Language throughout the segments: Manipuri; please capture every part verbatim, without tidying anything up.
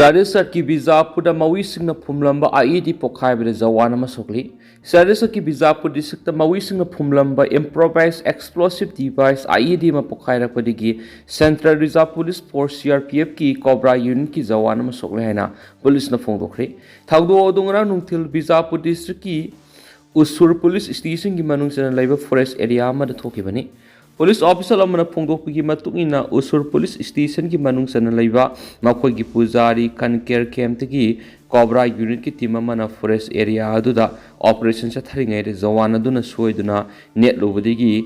ꯆꯥꯟꯗꯤꯒꯔꯀꯤ ꯕꯤꯖꯥꯄꯨꯔꯗ ꯃꯧꯏꯁꯤꯡꯅ ꯐꯨꯝꯂꯝꯕ IED ꯄꯣꯈꯥꯏꯕꯗ ꯖꯋꯥꯟ ꯑꯃ ꯁꯣꯛꯂꯤ꯫ ꯆꯥꯟꯗꯤꯒꯔꯀꯤ Bijapur districtꯇ ꯃꯧꯏꯁꯤꯡꯅ ꯐꯨꯝꯂꯝꯕ improvised explosive device IED ꯑꯃ ꯄꯣꯈꯥꯏꯔꯛꯄꯗꯒꯤ Central Reserve Police Force, CRPFꯀꯤ COBRA unitꯀꯤ Jawan ꯑꯃ ꯁꯣꯛꯂꯦ ꯍꯥꯏꯅ ꯄꯨꯂꯤꯁꯅ ꯐꯣꯡꯗꯣꯛꯈ꯭ꯔꯦ꯫ ꯊꯧꯗꯣꯛ ꯑꯗꯨ ꯉꯔꯥꯡ ꯅꯨꯡꯊꯤꯜ ꯕꯤꯖꯥꯄꯨꯔ districtꯀꯤ ꯎꯁꯨꯔ police stationꯒꯤ ꯃꯅꯨꯡ ꯆꯟꯅ ꯂꯩꯕ forest area ꯑꯃꯗ ꯊꯣꯛꯈꯤꯕꯅꯤ꯫ Police official ꯑꯃꯅ ꯐꯣꯡꯗꯣꯛꯄꯒꯤ ꯃꯇꯨꯡ ꯏꯟꯅ, ꯎꯁꯨꯔ police stationꯒꯤ ꯃꯅꯨꯡ ꯆꯟꯅ ꯂꯩꯕ ꯃꯈꯣꯏꯒꯤ ꯄꯨꯖꯥꯔꯤ ꯀꯟꯀꯦꯔ campꯇꯒꯤ COBRA unitꯀꯤ team ꯑꯃꯅ forest area ꯑꯗꯨꯗ operation ꯆꯠꯊꯔꯤꯉꯩꯗ ꯖꯋꯥꯟ ꯑꯗꯨꯅ ꯁꯣꯏꯗꯨꯅ ꯅꯦꯠꯂꯨꯕꯗꯒꯤ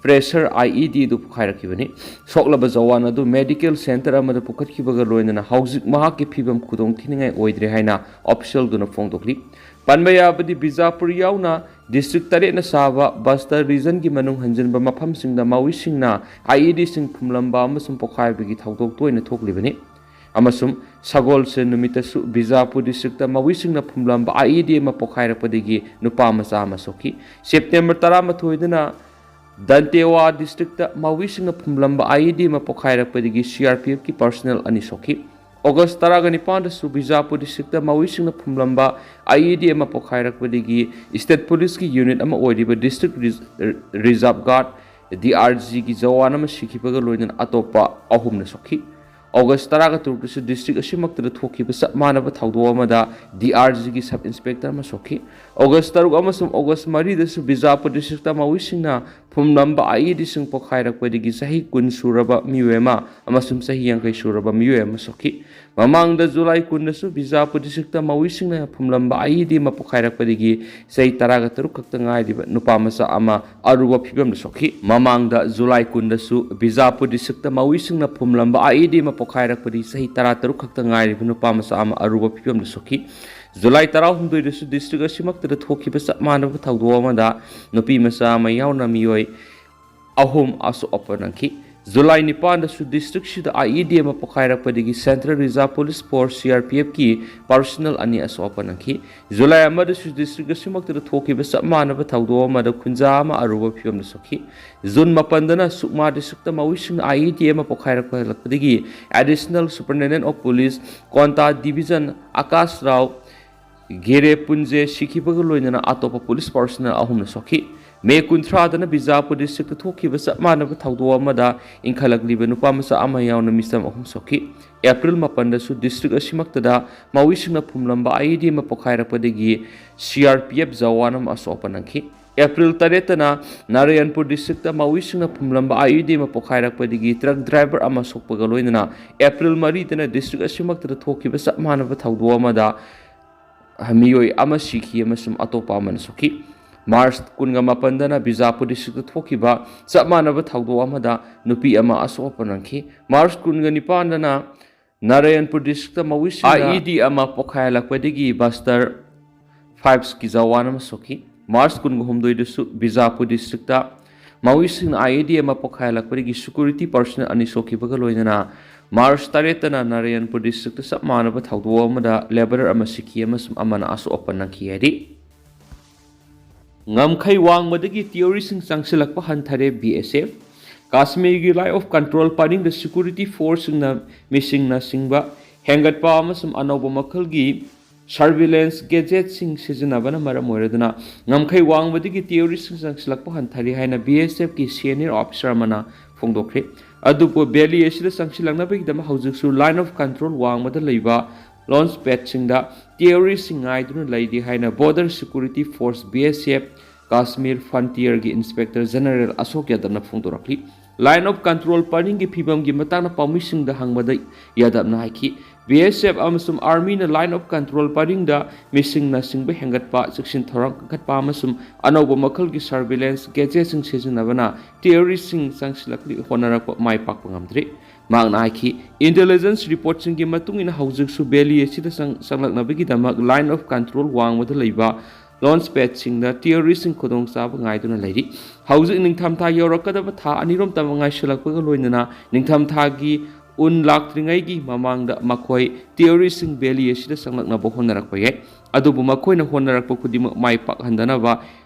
pressure IED ꯑꯗꯨ ꯄꯣꯈꯥꯏꯔꯛꯈꯤꯕꯅꯤ꯫ ꯁꯣꯛꯂꯕ ꯖꯋꯥꯟ ꯑꯗꯨ medical center ꯑꯃꯗ ꯄꯨꯈꯠꯈꯤꯕꯒ ꯂꯣꯏꯅꯅ ꯍꯧꯖꯤꯛ ꯃꯍꯥꯛꯀꯤ ꯐꯤꯕꯝ ꯈꯨꯗꯣꯡ ꯊꯤꯅꯤꯡꯉꯥꯏ ꯑꯣꯏꯗ꯭ꯔꯦ ꯍꯥꯏꯅ officialꯗꯨꯅ ꯐꯣꯡꯗꯣꯛꯂꯤ꯫ ꯄꯟꯕ ꯌꯥꯕꯗꯤ, ꯕꯤꯖꯥꯄꯨꯔ ꯌꯥꯎꯅ district ꯇꯔꯦꯠꯅ ꯁꯥꯕ Bastar regionꯒꯤ ꯃꯅꯨꯡ ꯍꯟꯖꯤꯟꯕ ꯃꯐꯝꯁꯤꯡꯗ ꯃꯧꯏꯁꯤꯡꯅ IEDꯁꯤꯡ ꯐꯨꯝꯂꯝꯕ ꯑꯃꯁꯨꯡ ꯄꯣꯈꯥꯏꯕꯒꯤ ꯊꯧꯗꯣꯛ ꯇꯣꯏꯅ ꯊꯣꯛꯂꯤꯕꯅꯤ꯫ ꯑꯃꯁꯨꯡ ꯁꯒꯣꯜꯁꯦꯟ ꯅꯨꯃꯤꯠꯇꯁꯨ ꯕꯤꯖꯥꯄꯨꯔ districtꯇ ꯃꯧꯏꯁꯤꯡꯅ ꯐꯨꯝꯂꯝꯕ IED ꯑꯃ ꯄꯣꯈꯥꯏꯔꯛꯄꯗꯒꯤ ꯅꯨꯄꯥ ꯃꯆꯥ ꯑꯃ ꯁꯣꯛꯈꯤ꯫ September ꯇꯔꯥꯃꯥꯊꯣꯏꯗꯅ ꯗꯟꯇꯦꯋꯥ districtꯇ ꯃꯧꯏꯁꯤꯡꯅ ꯐꯨꯝꯂꯝꯕ IED ꯑꯃ ꯄꯣꯈꯥꯏꯔꯛꯄꯗꯒꯤ CRPFꯀꯤ personnel ꯑꯅꯤ ꯁꯣꯛꯈꯤ꯫ August ꯇꯔꯥꯒ ꯅꯤꯄꯥꯟꯗꯁꯨ ꯕꯤꯖꯥꯄꯨꯔ districtꯇ ꯃꯧꯏꯁꯤꯡꯅ ꯐꯨꯝꯂꯝꯕ IED ꯑꯃ ꯄꯣꯈꯥꯏꯔꯛꯄꯗꯒꯤ state policeꯀꯤ unit ꯑꯃ ꯑꯣꯏꯔꯤꯕ District Res-, Reserve Guard, DRGꯒꯤ Jawan ꯑꯃ ꯁꯤꯈꯤꯕꯒ ꯂꯣꯏꯅꯅ ꯑꯇꯣꯞꯄ ꯑꯍꯨꯝꯅ ꯁꯣꯛꯈꯤ꯫ August ꯇꯔꯥꯒ ꯇꯔꯨꯛꯇꯁꯨ district ꯑꯁꯤꯃꯛꯇꯗ ꯊꯣꯛꯈꯤꯕ ꯆꯞ ꯃꯥꯟꯅꯕ ꯊꯧꯗꯣꯛ ꯑꯃꯗ DRGꯒꯤ sub inspector ꯑꯃ ꯁꯣꯛꯈꯤ꯫ August ꯇꯔꯨꯛ ꯑꯃꯁꯨꯡ August ꯃꯔꯤꯗꯁꯨ ꯕꯤꯖꯥꯄꯨꯔ districtꯇ ꯃꯧꯏꯁꯤꯡꯅ ꯐꯨꯝꯂꯝꯕ IEDꯁꯤꯡ ꯄꯣꯈꯥꯏꯔꯛꯄꯗꯒꯤ ꯆꯍꯤ ꯀꯨꯟ ꯁꯨꯔꯕ ꯃꯤꯑꯣꯏ ꯑꯃ ꯑꯃꯁꯨꯡ ꯆꯍꯤ ꯌꯥꯡꯈꯩ ꯁꯨꯔꯕ ꯃꯤꯑꯣꯏ ꯑꯃ ꯁꯣꯛꯈꯤ꯫ ꯃꯃꯥꯡꯗ July ꯀꯨꯟꯗꯁꯨ ꯕꯤꯖꯥꯄꯨꯔ districtꯇ ꯃꯧꯏꯁꯤꯡꯅ ꯐꯨꯝꯂꯝꯕ IED ꯑꯃ ꯄꯣꯈꯥꯏꯔꯛꯄꯗꯒꯤ ꯆꯍꯤ ꯇꯔꯥꯒ ꯇꯔꯨꯛ ꯈꯛꯇ ꯉꯥꯏꯔꯤꯕ ꯅꯨꯄꯥ ꯃꯆꯥ ꯑꯃ ꯑꯔꯨꯕ ꯐꯤꯕꯝꯗ ꯁꯣꯛꯈꯤ꯫ ꯃꯃꯥꯡꯗ July ꯀꯨꯟꯗꯁꯨ ꯕꯤꯖꯥꯄꯨꯔ districtꯇ ꯃꯧꯏꯁꯤꯡꯅ ꯐꯨꯝꯂꯝꯕ IED ꯑꯃ ꯄꯣꯈꯥꯏꯔꯛꯄꯗꯒꯤ ꯆꯍꯤ ꯇꯔꯥ ꯇꯔꯨꯛ ꯈꯛꯇ ꯉꯥꯏꯔꯤꯕ ꯅꯨꯄꯥ ꯃꯆꯥ ꯑꯃ ꯑꯔꯨꯕ ꯐꯤꯕꯝꯗ ꯁꯣꯛꯈꯤ꯫ July ꯇꯔꯥꯍꯨꯝꯗꯣꯏꯗꯁꯨ district ꯑꯁꯤꯃꯛꯇꯗ ꯊꯣꯛꯈꯤꯕ ꯆꯞ ꯃꯥꯟꯅꯕ ꯊꯧꯗꯣꯛ ꯑꯃꯗ ꯅꯨꯄꯤ ꯃꯆꯥ ꯑꯃ ꯌꯥꯎꯅ ꯃꯤꯑꯣꯏ ꯑꯍꯨꯝ ꯑꯁꯣꯛ ꯑꯄꯟ ꯅꯪꯈꯤ꯫ ꯖꯨꯂꯥꯏ ꯅꯤꯄꯥꯟꯗꯁꯨ ꯗꯤꯁꯇ꯭ꯔꯤꯛꯁꯤꯗ IED ꯑꯃ ꯄꯣꯈꯥꯏꯔꯛꯄꯗꯒꯤ Central Reserve Police Force, CRPFꯀꯤ ꯄꯥꯔꯁꯣꯅꯦꯜ ꯑꯅꯤ ꯑꯁꯣꯛ ꯑꯄꯟ ꯅꯪꯈꯤ꯫ ꯖꯨꯂꯥꯏ ꯑꯃꯗꯁꯨ ꯗꯤꯁꯇ꯭ꯔꯤꯛ ꯑꯁꯤꯃꯛꯇꯗ ꯊꯣꯛꯈꯤꯕ ꯆꯞ ꯃꯥꯟꯅꯕ ꯊꯧꯗꯣꯛ ꯑꯃꯗ ꯈꯨꯟꯖꯥ ꯑꯃ ꯑꯔꯨꯕ ꯐꯤꯕꯝꯗ ꯁꯣꯛꯈꯤ꯫ ꯖꯨꯟ ꯃꯥꯄꯟꯗꯅ ꯁꯨꯛꯃꯥ ꯗꯤꯁꯇ꯭ꯔꯤꯛꯇ ꯃꯥꯑꯣꯏꯁꯤꯡꯅ IED ꯑꯃ ꯄꯣꯈꯥꯏꯔꯛꯄ ꯍꯦꯜꯂꯛꯄꯗꯒꯤ Additional Superintendent of Police, Konta division, Akash Rao, ꯒꯦꯔꯦ ꯄꯨꯟꯖꯦ ꯁꯤꯈꯤꯕꯒ ꯂꯣꯏꯅꯅ ꯑꯇꯣꯞꯄ ꯄꯨꯂꯤꯁ ꯄꯥꯔꯁꯣꯅꯦꯜ ꯑꯍꯨꯝꯅ ꯁꯣꯛꯈꯤ꯫ ꯃꯦ ꯀꯨꯟꯊ꯭ꯔꯥꯗꯅ ꯕꯤꯖꯥꯄꯨꯔ ꯗꯤꯁꯇ꯭ꯔꯤꯛꯇ ꯊꯣꯛꯈꯤꯕ ꯆꯞ ꯃꯥꯟꯅꯕ ꯊꯧꯗꯣꯛ ꯑꯃꯗ ꯏꯟꯈꯠꯂꯛꯂꯤꯕ ꯅꯨꯄꯥ ꯃꯆꯥ ꯑꯃ ꯌꯥꯎꯅ ꯃꯤꯆꯝ ꯑꯍꯨꯝ ꯁꯣꯛꯈꯤ꯫ ꯑꯦꯄ꯭ꯔꯤꯜ ꯃꯥꯄꯟꯗꯁꯨ ꯗꯤꯁꯇ꯭ꯔꯤꯛ ꯑꯁꯤꯃꯛꯇꯗ ꯃꯥꯑꯣꯏꯁꯤꯡꯅ ꯐꯨꯝꯂꯝꯕ IED ꯑꯃ ꯄꯣꯈꯥꯏꯔꯛꯄꯗꯒꯤ CRPF ꯖꯋꯥꯟ ꯑꯃ ꯑꯁꯣꯛ ꯑꯄꯟ ꯅꯪꯈꯤ꯫ ꯑꯦꯄ꯭ꯔꯤꯜ ꯇꯔꯦꯠꯇꯅ ꯅꯥꯔꯥꯌꯟꯄꯨꯔ ꯗꯤꯁꯇ꯭ꯔꯤꯛꯇ ꯃꯥꯑꯣꯏꯁꯤꯡꯅ ꯐꯨꯝꯂꯝꯕ IED ꯑꯃ ꯄꯣꯈꯥꯏꯔꯛꯄꯗꯒꯤ ꯇ꯭ꯔꯛ ꯗ꯭ꯔꯥꯏꯚꯔ ꯑꯃ ꯁꯣꯛꯄꯒ ꯂꯣꯏꯅꯅ ꯑꯦꯄ꯭ꯔꯤꯜ ꯃꯔꯤꯗꯅ ꯗꯤꯁꯇ꯭ꯔꯤꯛ ꯑꯁꯤꯃꯛꯇꯗ ꯊꯣꯛꯈꯤꯕ ꯆꯞ ꯃꯥꯟꯅꯕ ꯊꯧꯗꯣꯛ ꯑꯃꯗ ꯃꯤꯑꯣꯏ ꯑꯃ ꯁꯤꯈꯤ ꯑꯃꯁꯨꯡ ꯑꯇꯣꯞꯄ ꯑꯃꯅ ꯁꯣꯛꯈꯤ꯫ ꯃꯥꯔꯆ ꯀꯨꯟꯒ ꯃꯥꯄꯟꯗꯅ ꯕꯤꯖꯥꯄꯨꯔ ꯗꯤꯁꯇ꯭ꯔꯤꯛꯇ ꯊꯣꯛꯈꯤꯕ ꯆꯞ ꯃꯥꯟꯅꯕ ꯊꯧꯗꯣꯛ ꯑꯃꯗ ꯅꯨꯄꯤ ꯑꯃ ꯑꯁꯣꯛ ꯑꯄꯟ ꯅꯪꯈꯤ꯫ ꯃꯥꯔꯆ ꯀꯨꯟꯒ ꯅꯤꯄꯥꯟꯗꯅ ꯅꯥꯔꯥꯌꯟꯄꯨꯔ ꯗꯤꯁꯇ꯭ꯔꯤꯛꯇ ꯃꯥꯑꯣꯏꯁꯤꯡꯅ IED ꯑꯃ ꯄꯣꯈꯥꯏꯍꯜꯂꯛꯄꯗꯒꯤ ꯕꯁꯇꯔ ꯐꯥꯏꯚꯁꯀꯤ ꯖꯋꯥꯟ ꯑꯃ ꯁꯣꯛꯈꯤ꯫ ꯃꯥꯔꯆ ꯀꯨꯟꯒ ꯍꯨꯝꯗꯣꯏꯗꯁꯨ ꯕꯤꯖꯥꯄꯨꯔ ꯗꯤꯁꯇ꯭ꯔꯤꯛꯇ ꯃꯥꯑꯣꯏꯁꯤꯡꯅ IED ꯑꯃ ꯄꯣꯈꯥꯏꯍꯜꯂꯛꯄꯗꯒꯤ ꯁꯦꯀ꯭ꯌꯨꯔꯤꯇꯤ ꯄꯥꯔꯁꯣꯅꯦꯜ ꯑꯅꯤ ꯁꯣꯛꯈꯤꯕꯒ ꯂꯣꯏꯅꯅ ꯃꯥꯔꯆ ꯇꯔꯦꯠꯇꯅ ꯅꯥꯔꯥꯌꯟꯄꯨꯔ ꯗꯤꯁꯇ꯭ꯔꯤꯛꯇ ꯆꯞ ꯃꯥꯟꯅꯕ ꯊꯧꯗꯣꯛ ꯑꯃꯗ ꯂꯦꯕꯔꯔ ꯑꯃ ꯁꯤꯈꯤ ꯑꯃꯁꯨꯡ ꯑꯃꯅ ꯑꯁꯣꯛ ꯑꯄꯟ ꯅꯪꯈꯤ ꯍꯥꯏꯔꯤ꯫ ꯉꯝꯈꯩ ꯋꯥꯡꯃꯗꯒꯤ ꯇꯦꯔꯣꯔꯤꯁꯁꯤꯡ ꯆꯪꯁꯤꯜꯂꯛꯄ ꯍꯟꯊꯔꯦ BSF꯫ ꯀꯥꯁꯃꯤꯔꯒꯤ Line of Control ꯄꯔꯤꯡꯗ ꯁꯦꯀ꯭ꯌꯨꯔꯤꯇꯤ ꯐꯣꯔꯁꯁꯤꯡꯅ ꯃꯤꯁꯤꯡꯅ ꯁꯤꯡꯕ ꯍꯦꯟꯒꯠꯄ ꯑꯃꯁꯨꯡ ꯑꯅꯧꯕ ꯃꯈꯜꯒꯤ ꯁꯔꯚꯤꯂꯦꯟꯁ ꯒꯦꯖꯦꯠꯁꯤꯡ ꯁꯤꯖꯤꯟꯅꯕꯅ ꯃꯔꯝ ꯑꯣꯏꯔꯗꯨꯅ ꯉꯝꯈꯩ ꯋꯥꯡꯃꯗꯒꯤ ꯇꯦꯔꯣꯔꯤꯁꯁꯤꯡ ꯆꯪꯁꯤꯜꯂꯛꯄ ꯍꯟꯊꯔꯦ ꯍꯥꯏꯅ BSFꯀꯤ ꯁꯦꯅꯤꯌꯔ ꯑꯣꯐꯤꯁꯥꯔ ꯑꯃꯅ ꯐꯣꯡꯗꯣꯛꯈ꯭ꯔꯦ꯫ ꯑꯗꯨꯕꯨ ꯚꯦꯂꯤ ꯑꯁꯤꯗ ꯆꯪꯁꯤꯜꯂꯛꯅꯕꯒꯤꯗꯃꯛ ꯍꯧꯖꯤꯛꯁꯨ Line of Control ꯋꯥꯡꯃꯗ ꯂꯩꯕ ꯂꯣꯟꯆ ꯄꯦꯗꯁꯤꯡꯗ ꯇꯦꯔꯣꯔꯤꯁꯁꯤꯡ ꯉꯥꯏꯗꯨꯅ ꯂꯩꯔꯤ ꯍꯥꯏꯅ Border Security Force, BSF, Kashmir ꯐ꯭ꯔꯟꯇꯤꯌꯔꯒꯤ ꯏꯟꯁꯄꯦꯛꯇꯔ ꯖꯦꯅꯔꯦꯜ ꯑꯁꯣꯛ ꯌꯥꯗꯕꯅ ꯐꯣꯡꯗꯣꯔꯛꯂꯤ꯫ Line of Control ꯄꯔꯤꯡꯒꯤ ꯐꯤꯕꯝꯒꯤ ꯃꯇꯥꯡꯗ ꯄꯥꯎꯃꯤꯁꯤꯡꯗ ꯍꯪꯕꯗ ꯌꯥꯗꯕꯅ ꯍꯥꯏꯈꯤ, BSF ꯑꯃꯁꯨꯡ ꯑꯥꯔꯃꯤꯅ Line of Control ꯄꯔꯤꯡꯗ ꯃꯤꯁꯤꯡꯅ ꯁꯤꯡꯕ ꯍꯦꯟꯒꯠꯄ, ꯆꯦꯛꯁꯤꯟ ꯊꯧꯔꯥꯡ ꯀꯟꯈꯠꯄ ꯑꯃꯁꯨꯡ ꯑꯅꯧꯕ ꯃꯈꯜꯒꯤ ꯁꯔꯚꯤꯂꯦꯟꯁ ꯒꯦꯖꯦꯠꯁꯤꯡ ꯁꯤꯖꯤꯟꯅꯕꯅ ꯇꯦꯔꯣꯔꯤꯁꯁꯤꯡ ꯆꯪꯁꯤꯜꯂꯛꯂꯤ ꯍꯣꯠꯅꯔꯛꯄ ꯃꯥꯏ ꯄꯥꯛꯄ ꯉꯝꯗ꯭ꯔꯤ꯫ ꯃꯍꯥꯛꯅ ꯍꯥꯏꯈꯤ, ꯏꯟꯇꯦꯂꯤꯖꯦꯟꯁ ꯔꯤꯄꯣꯔꯠꯁꯤꯡꯒꯤ ꯃꯇꯨꯡ ꯏꯟꯅ ꯍꯧꯖꯤꯛꯁꯨ ꯚꯦꯂꯤ ꯑꯁꯤꯗ ꯆꯪ-, ꯆꯪꯂꯛꯅꯕꯒꯤꯗꯃꯛ Line of Control ꯋꯥꯡꯃꯗ ꯂꯩꯕ ꯂꯣꯟꯆ ꯄꯦꯗꯁꯤꯡꯗ ꯇꯤꯌꯣꯔꯤꯁꯁꯤꯡ ꯈꯨꯗꯣꯡꯆꯥꯕ ꯉꯥꯏꯗꯨꯅ ꯂꯩꯔꯤ꯫ ꯍꯧꯖꯤꯛ ꯅꯤꯡꯊꯝꯊꯥ ꯌꯧꯔꯛꯀꯗꯕ ꯊꯥ ꯑꯅꯤꯔꯣꯝꯇ ꯉꯥꯏꯁꯤꯜꯂꯛꯄꯒ ꯂꯣꯏꯅꯅ ꯅꯤꯡꯊꯝꯊꯥꯒꯤ ꯎꯟ ꯂꯥꯛꯇ꯭ꯔꯤꯉꯩꯒꯤ ꯃꯃꯥꯡꯗ ꯃꯈꯣꯏ ꯇꯤꯌꯣꯔꯤꯁꯁꯤꯡ ꯚꯦꯂꯤ ꯑꯁꯤꯗ ꯆꯪꯂꯛꯅꯕ ꯍꯣꯠꯅꯔꯛꯄ ꯌꯥꯏ꯫ ꯑꯗꯨꯕꯨ ꯃꯈꯣꯏꯅ ꯍꯣꯠꯅꯔꯛꯄ ꯈꯨꯗꯤꯡꯃꯛ ꯃꯥꯏ ꯄꯥꯛꯍꯟꯗꯅꯕ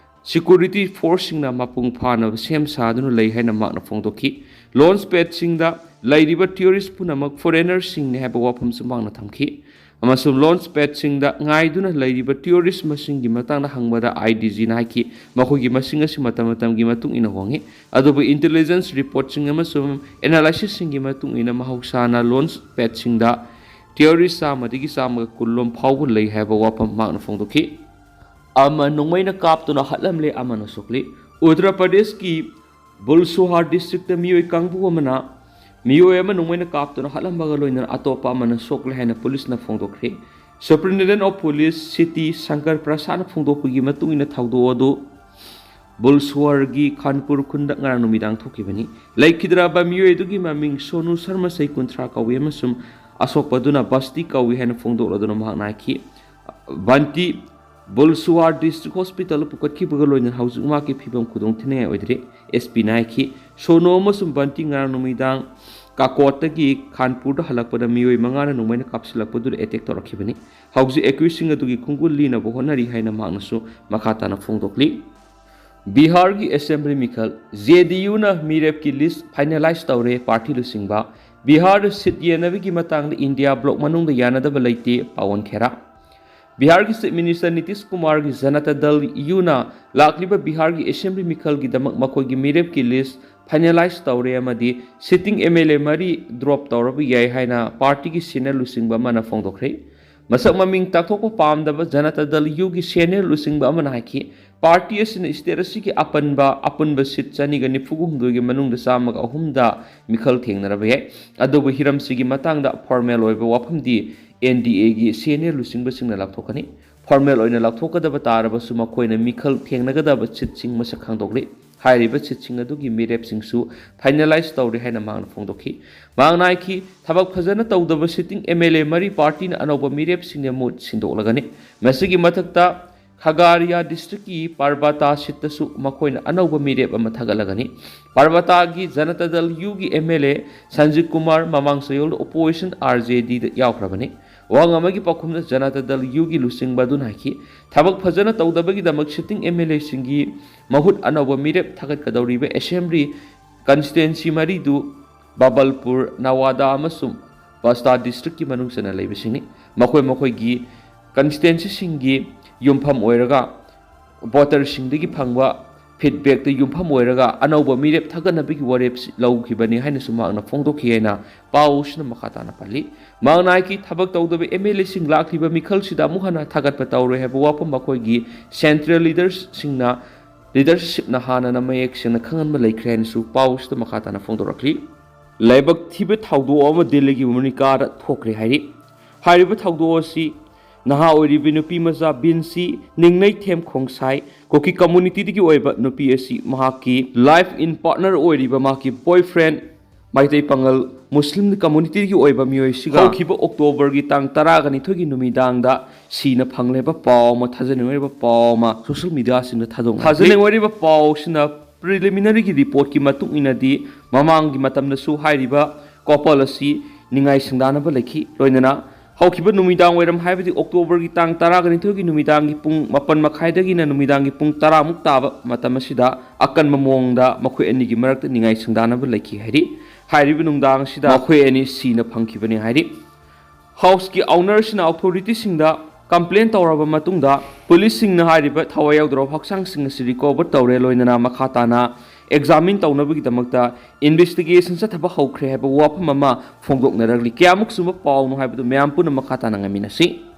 ꯁꯦꯀ꯭ꯌꯨꯔꯤꯇꯤ ꯐꯣꯔꯁꯁꯤꯡꯅ ꯃꯄꯨꯡ ꯐꯥꯅꯕ ꯁꯦꯝ ꯁꯥꯗꯨꯅ ꯂꯩ ꯍꯥꯏꯅ ꯃꯍꯥꯛꯅ ꯐꯣꯡꯗꯣꯛꯈꯤ꯫ ꯂꯣꯟꯆ ꯄꯦꯗꯁꯤꯡꯗ ꯂꯩꯔꯤꯕ ꯇꯤꯌꯣꯔꯤꯁ ꯄꯨꯝꯅꯃꯛ ꯐꯣꯔꯦꯅꯔꯁꯤꯡꯅꯤ ꯍꯥꯏꯕ ꯋꯥꯐꯝꯁꯨ ꯃꯍꯥꯛꯅ ꯊꯝꯈꯤ꯫ ꯑꯃꯁꯨꯡ ꯂꯣꯟꯆ ꯄꯦꯗꯁꯤꯡꯗ ꯉꯥꯏꯗꯨꯅ ꯂꯩꯔꯤꯕ ꯇꯤꯌꯣꯔꯤꯁ ꯃꯁꯤꯡꯒꯤ ꯃꯇꯥꯡꯗ ꯍꯪꯕꯗ ꯑꯥꯏ ꯗꯤ ꯖꯤꯅ ꯍꯥꯏꯈꯤ, ꯃꯈꯣꯏꯒꯤ ꯃꯁꯤꯡ ꯑꯁꯤ ꯃꯇꯝ ꯃꯇꯝꯒꯤ ꯃꯇꯨꯡ ꯏꯟꯅ ꯍꯣꯡꯏ, ꯑꯗꯨꯕꯨ ꯏꯟꯇꯦꯂꯤꯖꯦꯟꯁ ꯔꯤꯄꯣꯔꯠꯁꯤꯡ ꯑꯃꯁꯨꯡ ꯑꯦꯅꯥꯂꯥꯏꯁꯤꯁꯁꯤꯡꯒꯤ ꯃꯇꯨꯡ ꯏꯟꯅ ꯃꯍꯧꯁꯥꯅ ꯂꯣꯟꯆ ꯄꯦꯗꯁꯤꯡꯗ ꯇꯤꯌꯣꯔꯤꯁ ꯆꯥꯝꯃꯗꯒꯤ ꯆꯥꯝꯃꯒ ꯀꯨꯟ ꯂꯣꯝ ꯐꯥꯎꯕ ꯂꯩ ꯍꯥꯏꯕ ꯋꯥꯐꯝ ꯃꯍꯥꯛꯅ ꯐꯣꯡꯗꯣꯛꯈꯤ꯫ ꯑꯃ ꯅꯣꯡꯃꯩꯅ ꯀꯥꯞꯇꯨꯅ ꯍꯥꯠꯂꯝꯂꯦ, ꯑꯃꯅ ꯁꯣꯛꯂꯤ꯫ ꯎꯠꯇꯔ ꯄ꯭ꯔꯗꯦꯁꯀꯤ ꯕꯨꯜꯁꯣꯍꯥꯔ ꯗꯤꯁꯇ꯭ꯔꯤꯛꯇ ꯃꯤꯑꯣꯏ ꯀꯥꯡꯕꯨ ꯑꯃꯅ ꯃꯤꯑꯣꯏ ꯑꯃ ꯅꯣꯡꯃꯩꯅ ꯀꯥꯞꯇꯨꯅ ꯍꯥꯠꯂꯝꯕꯒ ꯂꯣꯏꯅꯅ ꯑꯇꯣꯞꯄ ꯑꯃꯅ ꯁꯣꯛꯂꯦ ꯍꯥꯏꯅ ꯄꯨꯂꯤꯁꯅ ꯐꯣꯡꯗꯣꯛꯈ꯭ꯔꯦ꯫ ꯁꯨꯄꯔꯤꯟꯇꯦꯟꯗꯦꯟ ꯑꯣꯐ ꯄꯨꯂꯤꯁ ꯁꯤꯇꯤ ꯁꯪꯀꯔ ꯄ꯭ꯔꯁꯥꯗꯅ ꯐꯣꯡꯗꯣꯛꯄꯒꯤ ꯃꯇꯨꯡ ꯏꯟꯅ ꯊꯧꯗꯣꯛ ꯑꯗꯨ ꯕꯨꯜꯁꯣꯍꯥꯔꯒꯤ ꯈꯥꯟꯄꯨꯔ ꯈꯨꯟꯗ ꯉꯔꯥꯡ ꯅꯨꯃꯤꯗꯥꯡ ꯊꯣꯛꯈꯤꯕꯅꯤ꯫ ꯂꯩꯈꯤꯗ꯭ꯔꯕ ꯃꯤꯑꯣꯏ ꯑꯗꯨꯒꯤ ꯃꯃꯤꯡ ꯁꯣꯅꯨ ꯁꯔꯃ, ꯆꯍꯤ ꯀꯨꯟꯊ꯭ꯔꯥ ꯀꯧꯏ ꯑꯃꯁꯨꯡ ꯑꯁꯣꯛꯄꯗꯨꯅ ꯕꯁꯇꯤ ꯀꯧꯏ ꯍꯥꯏꯅ ꯐꯣꯡꯗꯣꯛꯂꯗꯨꯅ ꯃꯍꯥꯛꯅ ꯍꯥꯏꯈꯤ꯫ ꯕꯟꯇꯤ ꯕꯨꯜꯁꯨꯋꯥꯔ ꯗꯤꯁꯇ꯭ꯔꯤꯛ ꯍꯣꯁꯄꯤꯇꯥꯜꯗ ꯄꯨꯈꯠꯈꯤꯕꯒ ꯂꯣꯏꯅꯅ ꯍꯧꯖꯤꯛ ꯃꯍꯥꯛꯀꯤ ꯐꯤꯕꯝ ꯈꯨꯗꯣꯡ ꯊꯤꯅꯤꯡꯉꯥꯏ ꯑꯣꯏꯗ꯭ꯔꯤ꯫ ꯑꯦꯁ ꯄꯤꯅ ꯍꯥꯏꯈꯤ, ꯁꯣꯅꯨ ꯑꯃꯁꯨꯡ ꯕꯟꯇꯤ ꯉꯔꯥꯡ ꯅꯨꯃꯤꯗꯥꯡ ꯀꯥꯀꯣꯠꯇꯒꯤ ꯈꯥꯟꯄꯨꯔꯗ ꯍꯜꯂꯛꯄꯗ ꯃꯤꯑꯣꯏ ꯃꯉꯥꯅ ꯅꯣꯡꯃꯩꯅ ꯀꯥꯞꯁꯤꯜꯂꯛꯄꯗꯨꯗ ꯑꯦꯇꯦꯛ ꯇꯧꯔꯛꯈꯤꯕꯅꯤ꯫ ꯍꯧꯖꯤꯛ ꯑꯦꯀ꯭ꯌꯨꯁꯁꯤꯡ ꯑꯗꯨꯒꯤ ꯈꯣꯡꯒꯨꯜ ꯂꯤꯅꯕ ꯍꯣꯠꯅꯔꯤ ꯍꯥꯏꯅ ꯃꯍꯥꯛꯅꯁꯨ ꯃꯈꯥ ꯇꯥꯅ ꯐꯣꯡꯗꯣꯛꯂꯤ꯫ ꯕꯤꯍꯥꯔꯒꯤ ꯑꯦꯁꯦꯝꯕ꯭ꯂꯤ ꯃꯤꯈꯜ, ꯖꯦ ꯗꯤ ꯌꯨꯅ ꯃꯤꯔꯦꯞꯀꯤ ꯂꯤꯁ ꯐꯥꯏꯅꯦꯂꯥꯏꯖ ꯇꯧꯔꯦ, ꯄꯥꯔꯇꯤ ꯂꯨꯆꯤꯡꯕ꯫ ꯕꯤꯍꯥꯔꯗ ꯁꯤꯠ ꯌꯦꯟꯅꯕꯒꯤ ꯃꯇꯥꯡꯗ ꯏꯟꯗꯤꯌꯥ ꯕ꯭ꯂꯣꯛ ꯃꯅꯨꯡꯗ ꯌꯥꯅꯗꯕ ꯂꯩꯇꯦ, ꯄꯥꯋꯟ ꯈꯦꯔꯥ꯫ ꯕꯤꯍꯥꯔꯒꯤ ꯆꯤꯐ ꯃꯤꯅꯤꯁꯇꯔ ꯅꯤꯇꯤꯁ ꯀꯨꯃꯥꯔꯒꯤ ꯖꯅꯇꯥ ꯗꯜ ꯌꯨꯅ ꯂꯥꯛꯂꯤꯕ ꯕꯤꯍꯥꯔꯒꯤ ꯑꯦꯁꯦꯝꯕ꯭ꯂꯤ ꯃꯤꯈꯜꯒꯤꯗꯃꯛ ꯃꯈꯣꯏꯒꯤ ꯃꯤꯔꯦꯞꯀꯤ ꯂꯤꯁ ꯐꯥꯏꯅꯦꯂꯥꯏꯖ ꯇꯧꯔꯦ ꯑꯃꯗꯤ ꯁꯤꯇꯤꯡ ꯑꯦꯝ ꯑꯦꯜ ꯑꯦ ꯃꯔꯤ ꯗ꯭ꯔꯣꯞ ꯇꯧꯔꯕ ꯌꯥꯏ ꯍꯥꯏꯅ ꯄꯥꯔꯇꯤꯒꯤ ꯁꯤꯅꯤꯌꯔ ꯂꯨꯆꯤꯡꯕ ꯑꯃꯅ ꯐꯣꯡꯗꯣꯛꯈ꯭ꯔꯦ꯫ ꯃꯁꯛ ꯃꯃꯤꯡ ꯇꯥꯛꯊꯣꯛꯄ ꯄꯥꯝꯗꯕ ꯖꯅꯇꯥ ꯗꯜ ꯌꯨꯒꯤ ꯁꯤꯅꯤꯌꯔ ꯂꯨꯆꯤꯡꯕ ꯑꯃꯅ ꯍꯥꯏꯈꯤ, ꯄꯥꯔꯇꯤ ꯑꯁꯤꯅ ꯁ꯭ꯇꯦꯠ ꯑꯁꯤꯒꯤ ꯑꯄꯟꯕ, ꯑꯄꯨꯟꯕ ꯁꯤꯠ ꯆꯅꯤꯒ ꯅꯤꯐꯨ ꯍꯨꯝꯗꯣꯏꯒꯤ ꯃꯅꯨꯡꯗ ꯆꯥꯝꯃꯒ ꯑꯍꯨꯝꯗ ꯃꯤꯈꯜ ꯊꯦꯡꯅꯔꯕ ꯌꯥꯏ꯫ ꯑꯗꯨꯕꯨ ꯍꯤꯔꯝꯁꯤꯒꯤ ꯃꯇꯥꯡꯗ ꯐꯣꯔꯃꯦꯜ ꯑꯣꯏꯕ ꯋꯥꯐꯝꯗꯤ ꯑꯦꯟ ꯗꯤ ꯑꯦꯒꯤ ꯁꯤꯅꯤꯌꯔ ꯂꯨꯆꯤꯡꯕꯁꯤꯡꯅ ꯂꯥꯎꯊꯣꯛꯀꯅꯤ꯫ ꯐꯣꯔꯃꯦꯜ ꯑꯣꯏꯅ ꯂꯥꯎꯊꯣꯛꯀꯗꯕ ꯇꯥꯔꯕꯁꯨ ꯃꯈꯣꯏꯅ ꯃꯤꯈꯜ ꯊꯦꯡꯅꯒꯗꯕ ꯁꯤꯠꯁꯤꯡ ꯃꯁꯛ ꯈꯪꯗꯣꯛꯂꯤ꯫ ꯍꯥꯏꯔꯤꯕ ꯁꯤꯠꯁꯤꯡ ꯑꯗꯨꯒꯤ ꯃꯤꯔꯦꯞꯁꯤꯡꯁꯨ ꯐꯥꯏꯅꯦꯂꯥꯏꯖ ꯇꯧꯔꯦ ꯍꯥꯏꯅ ꯃꯍꯥꯛꯅ ꯐꯣꯡꯗꯣꯛꯈꯤ꯫ ꯃꯍꯥꯛꯅ ꯍꯥꯏꯈꯤ, ꯊꯕꯛ ꯐꯖꯅ ꯇꯧꯗꯕ ꯁꯤꯇꯤꯡ ꯑꯦꯝ ꯑꯦꯜ ꯑꯦ ꯃꯔꯤ ꯄꯥꯔꯇꯤꯅ ꯑꯅꯧꯕ ꯃꯤꯔꯦꯞꯁꯤꯡꯅ ꯃꯍꯨꯠ ꯁꯤꯟꯗꯣꯛꯂꯒꯅꯤ꯫ ꯃꯁꯤꯒꯤ ꯃꯊꯛꯇ ꯈꯒꯥꯔꯤꯌꯥ ꯗꯤꯁꯇ꯭ꯔꯤꯛꯀꯤ ꯄꯥꯔꯕꯇꯥ ꯁꯤꯠꯇꯁꯨ ꯃꯈꯣꯏꯅ ꯑꯅꯧꯕ ꯃꯤꯔꯦꯞ ꯑꯃ ꯊꯥꯒꯠꯂꯒꯅꯤ꯫ ꯄꯥꯔꯕꯇꯥꯒꯤ ꯖꯅꯇꯥ ꯗꯜ ꯌꯨꯒꯤ M L A Sanjit Kumar ꯃꯃꯥꯡ ꯆꯌꯣꯜꯗ ꯑꯣꯄꯣꯖꯤꯁꯟ ꯑꯥꯔ ꯖꯦ ꯗꯤꯗ ꯌꯥꯎꯈ꯭ꯔꯕꯅꯤ꯫ ꯋꯥꯍꯪ ꯑꯃꯒꯤ ꯄꯥꯎꯈꯨꯝꯗ ꯖꯅꯇꯥ ꯗꯜ ꯌꯨꯒꯤ ꯂꯨꯆꯤꯡꯕ ꯑꯗꯨꯅ ꯍꯥꯏꯈꯤ, ꯊꯕꯛ ꯐꯖꯅ ꯇꯧꯗꯕꯒꯤꯗꯃꯛ ꯁꯤꯇꯤꯡ ꯑꯦꯝ ꯑꯦꯜ ꯑꯦꯁꯤꯡꯒꯤ ꯃꯍꯨꯠ ꯑꯅꯧꯕ ꯃꯤꯔꯦꯞ ꯊꯥꯒꯠꯀꯗꯧꯔꯤꯕ ꯑꯦꯁꯦꯝꯕ꯭ꯂꯤ ꯀꯟꯁꯇꯤꯇ꯭ꯋꯦꯟꯁꯤ ꯃꯔꯤꯗꯨ ꯕꯥꯕꯜꯄꯨꯔ, ꯅꯋꯥꯗꯥ ꯑꯃꯁꯨꯡ ꯕꯁꯇꯥ ꯗꯤꯁꯇ꯭ꯔꯤꯛꯀꯤ ꯃꯅꯨꯡ ꯆꯟꯅ ꯂꯩꯕꯁꯤꯡꯅꯤ꯫ ꯃꯈꯣꯏ ꯃꯈꯣꯏꯒꯤ ꯀꯟꯁꯇꯤꯇ꯭ꯋꯦꯟꯁꯤꯁꯤꯡꯒꯤ ꯌꯨꯝꯐꯝ ꯑꯣꯏꯔꯒ ꯚꯣꯇꯔꯁꯤꯡꯗꯒꯤ ꯐꯪꯕ ꯐꯤꯗꯕꯦꯛꯇ ꯌꯨꯝꯐꯝ ꯑꯣꯏꯔꯒ ꯑꯅꯧꯕ ꯃꯤꯔꯦꯞ ꯊꯥꯒꯠꯅꯕꯒꯤ ꯋꯥꯔꯦꯞ ꯂꯧꯈꯤꯕꯅꯤ ꯍꯥꯏꯅꯁꯨ ꯃꯍꯥꯛꯅ ꯐꯣꯡꯗꯣꯛꯈꯤ ꯍꯥꯏꯅ ꯄꯥꯎ ꯑꯁꯤꯅ ꯃꯈꯥ ꯇꯥꯅ ꯄꯜꯂꯤ꯫ ꯃꯍꯥꯛꯅ ꯍꯥꯏꯈꯤ, ꯊꯕꯛ ꯇꯧꯗꯕ ꯑꯦꯝ ꯑꯦꯜ ꯑꯦꯁꯤꯡ ꯂꯥꯛꯂꯤꯕ ꯃꯤꯈꯜꯁꯤꯗ ꯑꯃꯨꯛ ꯍꯟꯅ ꯊꯥꯒꯠꯄ ꯇꯧꯔꯣꯏ ꯍꯥꯏꯕ ꯋꯥꯐꯝ ꯃꯈꯣꯏꯒꯤ ꯁꯦꯟꯇ꯭ꯔꯦꯜ ꯂꯤꯗꯔꯁꯤꯡꯅ, ꯂꯤꯗꯔꯁꯤꯞꯅ ꯍꯥꯟꯅꯅ ꯃꯌꯦꯛ ꯁꯦꯡꯅ ꯈꯪꯍꯟꯕ ꯂꯩꯈ꯭ꯔꯦ ꯍꯥꯏꯅꯁꯨ ꯄꯥꯎ ꯑꯁꯤꯗ ꯃꯈꯥ ꯇꯥꯅ ꯐꯣꯡꯗꯣꯔꯛꯂꯤ꯫ ꯂꯥꯏꯕꯛ ꯊꯤꯕ ꯊꯧꯗꯣꯛ ꯑꯃ ꯗꯦꯜꯂꯤꯒꯤ ꯃꯨꯅꯤꯀꯥꯗ ꯊꯣꯛꯈ꯭ꯔꯦ ꯍꯥꯏꯔꯤ꯫ ꯍꯥꯏꯔꯤꯕ ꯊꯧꯗꯣꯛ ꯑꯁꯤ ꯅꯍꯥ ꯑꯣꯏꯔꯤꯕꯤ ꯅꯨꯄꯤ ꯃꯆꯥ ꯕꯤꯟꯁꯤ ꯅꯤꯡꯅꯩꯊꯦꯝ ꯈꯣꯡꯁꯥꯏ, ꯀꯨꯀꯤ ꯀꯝꯃꯨꯅꯤꯇꯤꯗꯒꯤ ꯑꯣꯏꯕ ꯅꯨꯄꯤ ꯑꯁꯤ ꯃꯍꯥꯛꯀꯤ ꯂꯥꯏꯐ ꯏꯟ ꯄꯥꯔꯠꯅꯔ ꯑꯣꯏꯔꯤꯕ ꯃꯍꯥꯛꯀꯤ ꯕꯣꯏꯐ꯭ꯔꯦꯟ, ꯃꯩꯇꯩ ꯄꯥꯉꯜ ꯃꯨꯁꯂꯤꯝ ꯀꯝꯃꯨꯅꯤꯇꯤꯗꯒꯤ ꯑꯣꯏꯕ ꯃꯤꯑꯣꯏꯁꯤꯒ ꯍꯧꯈꯤꯕ ꯑꯣꯛꯇꯣꯕꯔꯒꯤ ꯇꯥꯡ ꯇꯔꯥꯒ ꯅꯤꯊꯣꯏꯒꯤ ꯅꯨꯃꯤꯗꯥꯡꯗ ꯁꯤꯅ ꯐꯪꯂꯦ ꯍꯥꯏꯕ ꯄꯥꯎ ꯑꯃ, ꯊꯥꯖꯅꯤꯡꯉꯥꯏ ꯑꯣꯏꯕ ꯄꯥꯎ ꯑꯃ ꯁꯣꯁꯤꯌꯦꯜ ꯃꯤꯗꯤꯌꯥꯁꯤꯡꯗ ꯊꯥꯗꯣꯛꯅꯔꯛꯂꯤ꯫ ꯊꯥꯖꯅꯤꯡꯉꯥꯏ ꯑꯣꯏꯔꯤꯕ ꯄꯥꯎꯁꯤꯅ ꯄ꯭ꯔꯤꯂꯤꯃꯤꯅꯔꯤꯒꯤ ꯔꯤꯄꯣꯔꯠꯀꯤ ꯃꯇꯨꯡ ꯏꯟꯅꯗꯤ ꯃꯃꯥꯡꯒꯤ ꯃꯇꯝꯗꯁꯨ ꯍꯥꯏꯔꯤꯕ ꯀꯣꯄꯜ ꯑꯁꯤ ꯅꯤꯡꯉꯥꯏ ꯁꯪꯗꯥꯅꯕ ꯂꯩꯈꯤ꯫ ꯂꯣꯏꯅꯅ ꯍꯧꯈꯤꯕ ꯅꯨꯃꯤꯗꯥꯡ ꯋꯥꯏꯔꯝ, ꯍꯥꯏꯕꯗꯤ ꯑꯣꯛꯇꯣꯕꯔꯒꯤ ꯇꯥꯡ ꯇꯔꯥꯒ ꯅꯤꯊꯣꯏꯒꯤ ꯅꯨꯃꯤꯗꯥꯡꯒꯤ ꯄꯨꯡ ꯃꯥꯄꯟ ꯃꯈꯥꯏꯗꯒꯤꯅ ꯅꯨꯃꯤꯗꯥꯡꯒꯤ ꯄꯨꯡ ꯇꯔꯥꯃꯨꯛ ꯇꯥꯕ ꯃꯇꯝ ꯑꯁꯤꯗ ꯑꯀꯟꯕ ꯃꯑꯣꯡꯗ ꯃꯈꯣꯏ ꯑꯅꯤꯒꯤ ꯃꯔꯛꯇ ꯅꯤꯡꯉꯥꯏ ꯁꯪꯗꯥꯅꯕ ꯂꯩꯈꯤ ꯍꯥꯏꯔꯤ꯫ ꯍꯥꯏꯔꯤꯕ ꯅꯨꯡꯗꯥꯡ ꯑꯁꯤꯗ ꯃꯈꯣꯏ ꯑꯅꯤ ꯁꯤꯅ ꯐꯪꯈꯤꯕꯅꯤ ꯍꯥꯏꯔꯤ꯫ ꯍꯥꯎꯁꯀꯤ ꯑꯣꯅꯔꯁꯤꯅ ꯑꯣꯊꯣꯔꯤꯇꯤꯁꯤꯡꯗ ꯀꯝꯄ꯭ꯂꯦꯟ ꯇꯧꯔꯕ ꯃꯇꯨꯡꯗ ꯄꯨꯂꯤꯁꯁꯤꯡꯅ ꯍꯥꯏꯔꯤꯕ ꯊꯋꯥꯏ ꯌꯥꯎꯗ꯭ꯔꯕ ꯍꯛꯆꯥꯡꯁꯤꯡ ꯑꯁꯤ ꯔꯤꯀꯣꯚꯔ ꯇꯧꯔꯦ, ꯂꯣꯏꯅꯅ ꯃꯈꯥ ꯇꯥꯅ ꯑꯦꯛꯖꯥꯃꯤꯟ ꯇꯧꯅꯕꯒꯤꯗꯃꯛꯇ ꯏꯟꯚꯦꯁꯇꯤꯒꯦꯁꯟ ꯆꯠꯊꯕ ꯍꯧꯈ꯭ꯔꯦ ꯍꯥꯏꯕ ꯋꯥꯐꯝ ꯑꯃ ꯐꯣꯡꯗꯣꯛꯅꯔꯛꯂꯤ꯫ ꯀꯌꯥꯃꯨꯛ ꯆꯨꯝꯕ ꯄꯥꯎꯅꯣ ꯍꯥꯏꯕꯗꯨ ꯃꯌꯥꯝ ꯄꯨꯟꯅ ꯃꯈꯥ ꯇꯥꯅ ꯉꯥꯏꯃꯤꯟꯅꯁꯤ꯫